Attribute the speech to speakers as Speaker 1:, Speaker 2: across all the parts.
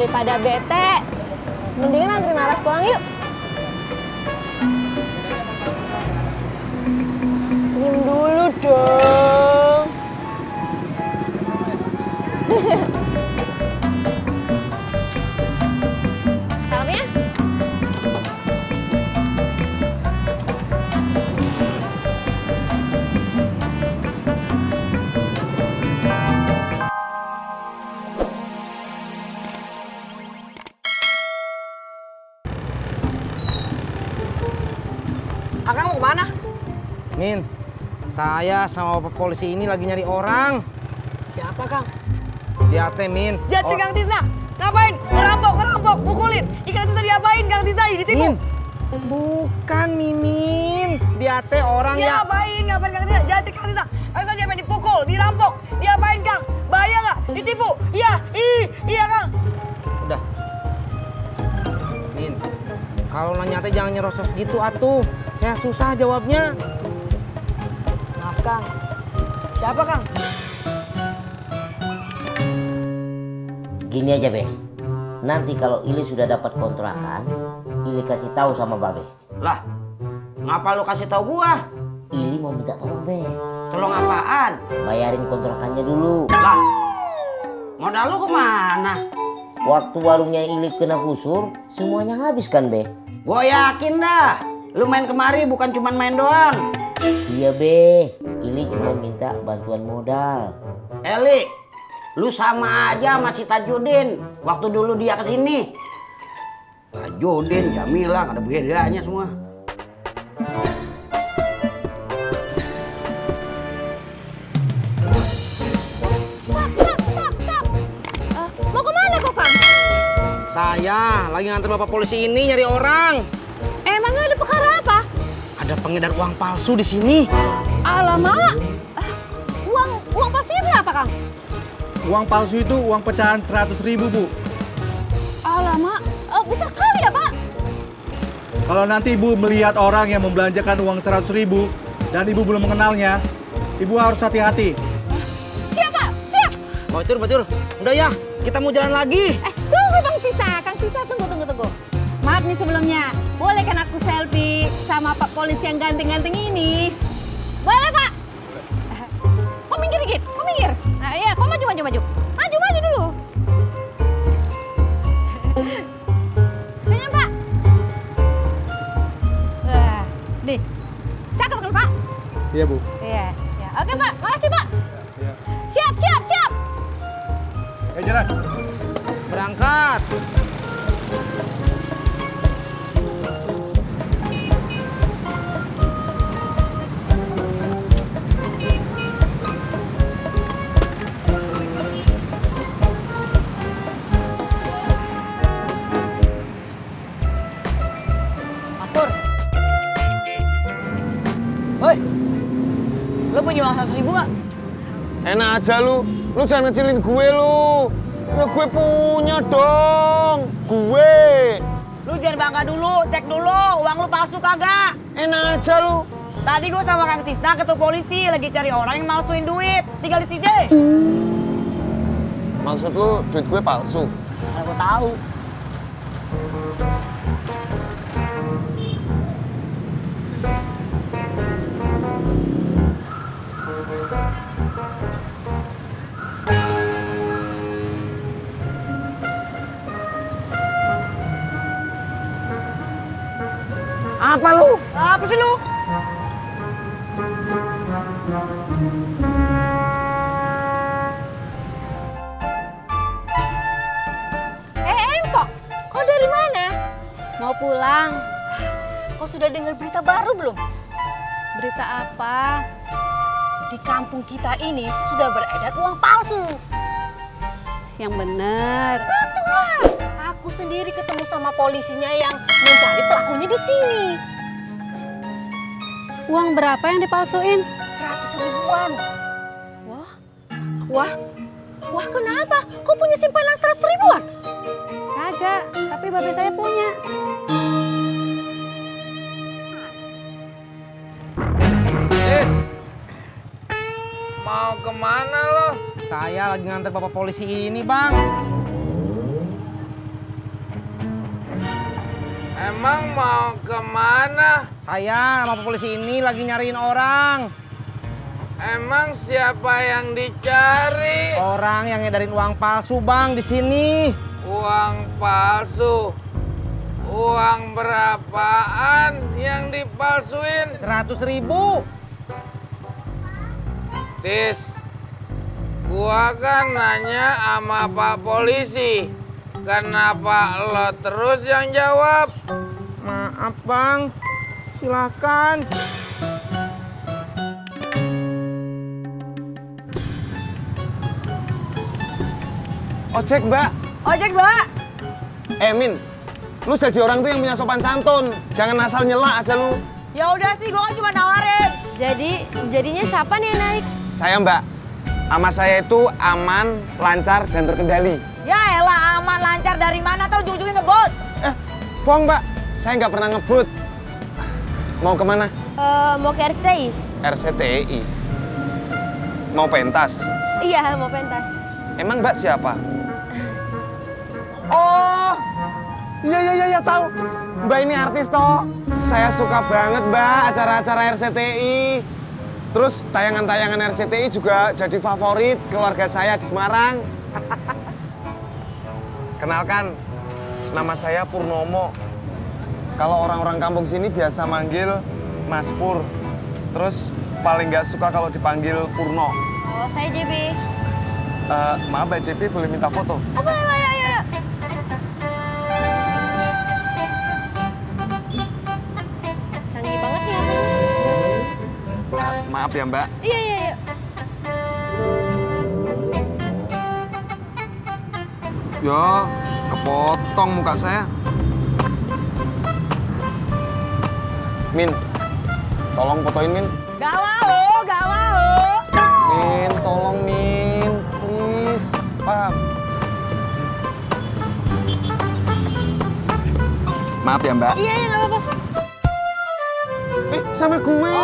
Speaker 1: Daripada bete, mendingan antri Laras pulang yuk. Senyum dulu dong. Salamnya.
Speaker 2: Akang mau kemana?
Speaker 3: Min, saya sama Bapak polisi ini lagi nyari orang.
Speaker 2: Siapa, Kang?
Speaker 3: Dia teh, Min.
Speaker 2: Jatri Kang Tisna. Ngapain? Ngerampok, pukulin. Kang Tisna diapain, Kang Tisna? Ditipu?
Speaker 3: Min, bukan Mimin. Dia teh orang
Speaker 2: Dia ngapain Kang Tisna? Jatri Kang Tisna. Kang Tisna diapain? Dipukul, dirampok. Diapain, Kang? Bahaya nggak? Ditipu? Iya, iya, Kang.
Speaker 3: Udah. Min, kalau nanya teh jangan nyerocos gitu atuh. Saya susah jawabnya.
Speaker 2: Maaf, Kang. Siapa, Kang?
Speaker 4: Gini aja, Be. Nanti kalau Ili sudah dapat kontrakan, Ili kasih tahu sama Babe.
Speaker 5: Lah, ngapa lu kasih tahu gua?
Speaker 4: Ili mau minta tolong, Be.
Speaker 5: Tolong apaan?
Speaker 4: Bayarin kontrakannya dulu.
Speaker 5: Lah, modal lu kemana?
Speaker 4: Waktu warungnya Ili kena gusur, semuanya habis kan, Be?
Speaker 5: Gua yakin dah. Lu main kemari bukan cuma main doang.
Speaker 4: Iya, Be. Ili cuma minta bantuan modal.
Speaker 5: Eli, lu sama aja sama si Tajudin. Waktu dulu dia kesini. Tajudin, Jamilah, ada bedanya semua.
Speaker 1: Stop. Mau kemana kok, Kang?
Speaker 3: Saya lagi nganter Bapak polisi ini nyari orang.
Speaker 1: Emangnya ada perkara apa?
Speaker 3: Ada pengedar uang palsu di sini.
Speaker 1: Alamak. Uang palsunya berapa, Kang?
Speaker 6: Uang palsu itu uang pecahan 100.000, Bu.
Speaker 1: Alamak, besar kali ya, Pak?
Speaker 6: Kalau nanti Ibu melihat orang yang membelanjakan uang 100.000 dan Ibu belum mengenalnya, Ibu harus hati-hati.
Speaker 1: Siap, Pak. Siap.
Speaker 3: Batur. Udah ya, kita mau jalan lagi.
Speaker 1: Tunggu, Bang Tisa. Kang Tisa, tunggu. Maaf nih sebelumnya. Boleh kan aku selfie sama Pak polisi yang ganteng-ganteng ini? Boleh, Pak? Kok minggir dikit? Kok minggir? Nah, iya, kok maju. Maju dulu. Senyum, Pak. Wah, nih. Cakep kan, Pak?
Speaker 6: Iya, Bu.
Speaker 1: Iya. Oke, Pak. Makasih, Pak.
Speaker 6: Iya.
Speaker 1: Siap.
Speaker 6: Jalan.
Speaker 3: Berangkat.
Speaker 2: Mas Pur. Woi. Lu punya uang 100.000 nggak?
Speaker 7: Enak aja lu jangan ngecilin gue lu. Ya gue punya dong, gue.
Speaker 2: Lu jangan bangga dulu, cek dulu uang lu palsu kagak.
Speaker 7: Enak aja lu.
Speaker 2: Tadi gue sama Kang Tisna ketemu polisi lagi cari orang yang malsuin duit. Tinggal di sini.
Speaker 7: Maksud lu duit gue palsu?
Speaker 2: Karena gue tahu.
Speaker 7: Apa lu?
Speaker 2: Apa sih lu?
Speaker 1: Empok, kau dari mana?
Speaker 8: Mau pulang.
Speaker 1: Kau sudah dengar berita baru belum?
Speaker 8: Berita apa?
Speaker 1: Di kampung kita ini sudah beredar uang palsu.
Speaker 8: Yang bener.
Speaker 1: Betul lah. Aku sendiri ketemu sama polisinya yang mencari pelakunya di sini.
Speaker 8: Uang berapa yang dipalsuin?
Speaker 1: 100.000-an.
Speaker 8: Wah,
Speaker 1: Wah kenapa? Kau punya simpanan 100.000-an?
Speaker 8: kagak. Tapi babe saya punya.
Speaker 7: Is, mau kemana lo?
Speaker 3: Saya lagi nganter Bapak polisi ini, Bang.
Speaker 7: Emang mau kemana?
Speaker 3: Saya sama polisi ini lagi nyariin orang.
Speaker 7: Emang siapa yang dicari?
Speaker 3: Orang yang ngedarin uang palsu, Bang, di sini.
Speaker 7: Uang palsu. Uang berapaan yang dipalsuin?
Speaker 3: 100.000.
Speaker 7: Tis, gua kan nanya sama Pak Polisi. Kenapa lo terus yang jawab?
Speaker 3: Maaf, Bang. Silakan.
Speaker 7: Ojek, Mbak.
Speaker 2: Ojek, Mbak.
Speaker 7: Min, lu jadi orang tuh yang punya sopan santun. Jangan asal nyela aja lu.
Speaker 2: Ya udah sih, gua kan cuma nawarin.
Speaker 1: Jadinya siapa nih yang naik?
Speaker 7: Saya, Mbak. Sama saya itu aman, lancar, dan terkendali.
Speaker 2: Ya elah, aman lancar dari mana tau ujung-ujungnya ngebut.
Speaker 7: Bohong, Mbak. Saya nggak pernah ngebut. Mau kemana?
Speaker 1: Mau ke RCTI?
Speaker 7: RCTI. Mau pentas?
Speaker 1: Iya, mau pentas.
Speaker 7: Emang Mbak siapa? Oh, iya tahu. Mbak ini artis toh. Saya suka banget Mbak acara-acara RCTI. Terus tayangan-tayangan RCTI juga jadi favorit keluarga saya di Semarang. Kenalkan, nama saya Purnomo. Kalau orang-orang kampung sini biasa manggil Mas Pur. Terus paling nggak suka kalau dipanggil Purno.
Speaker 1: Oh, saya JB.
Speaker 7: Maaf Mbak JB, boleh minta foto?
Speaker 1: Oh, boleh, ayo. Canggih banget nih apa?
Speaker 7: Maaf ya Mbak.
Speaker 1: Iya.
Speaker 7: Ya, kepotong muka saya. Min, tolong fotoin Min.
Speaker 2: Gak mau.
Speaker 7: Min, tolong Min, please. Paham? Maaf ya Mbak.
Speaker 1: Iya, nggak apa-apa.
Speaker 7: Sama gue.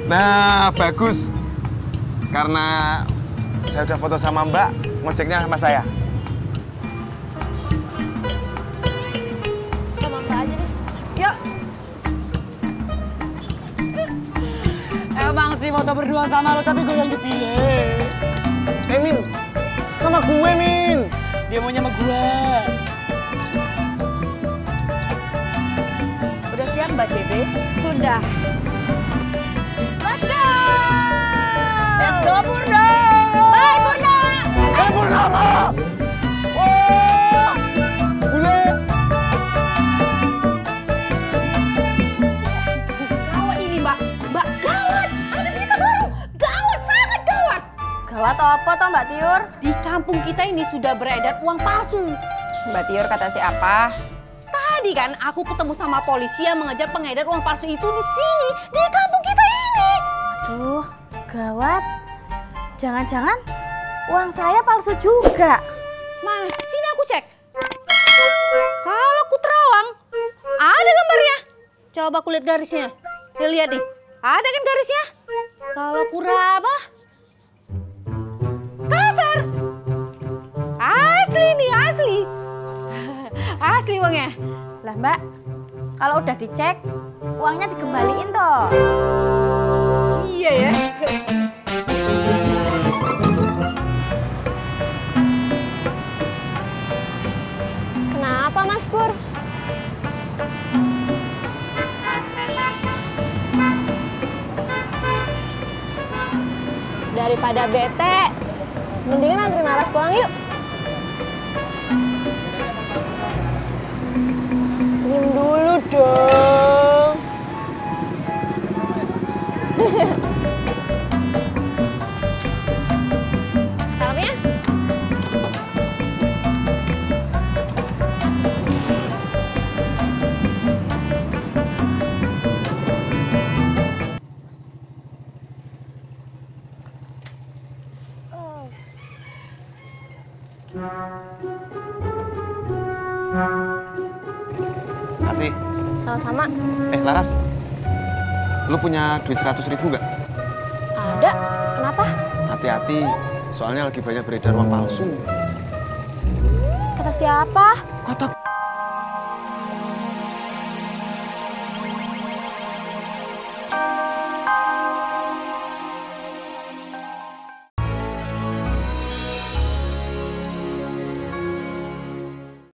Speaker 7: Nah, bagus. Karena saya udah foto sama Mbak, ngojeknya sama saya.
Speaker 1: Sama Mbak aja deh.
Speaker 2: Yuk. Emang sih foto berdua sama lo, tapi gue yang dipilih.
Speaker 7: Min, sama gue, Min.
Speaker 2: Dia maunya sama gue. Udah siap Mbak JB?
Speaker 1: Sudah. Let's go!
Speaker 2: Let's go, Purno!
Speaker 1: Bye, Purno!
Speaker 7: Purnama! Oh, bule.
Speaker 1: Gawat ini, Mbak. Mbak, gawat! Ada berita baru. Gawat, sangat gawat.
Speaker 8: Gawat apa toh Mbak Tiur?
Speaker 1: Di kampung kita ini sudah beredar uang palsu.
Speaker 9: Mbak Tiur kata siapa?
Speaker 1: Tadi kan aku ketemu sama polisi yang mengejar pengedar uang palsu itu di sini, di kampung kita ini.
Speaker 8: Aduh, gawat. Jangan-jangan uang saya palsu juga.
Speaker 1: Mana? Sini aku cek. Kalau Kuterawang, ada gambarnya. Coba aku lihat garisnya. Lihat nih, ada kan garisnya? Kalau Kuraba, Kasar. Asli nih, asli. Asli uangnya.
Speaker 8: Lah Mbak, kalau udah dicek, uangnya dikembaliin toh.
Speaker 1: Iya ya.
Speaker 9: Kenapa Mas Pur? Daripada bete, mendingan antri Laras pulang yuk. Senyum dulu dong. Salam ya.
Speaker 7: Kasih.
Speaker 9: Sama-sama.
Speaker 7: Laras, lu punya duit 100.000 nggak?
Speaker 9: Ada. Kenapa?
Speaker 7: hati-hati, soalnya lagi banyak beredar uang palsu.
Speaker 9: Kata siapa?
Speaker 7: Kata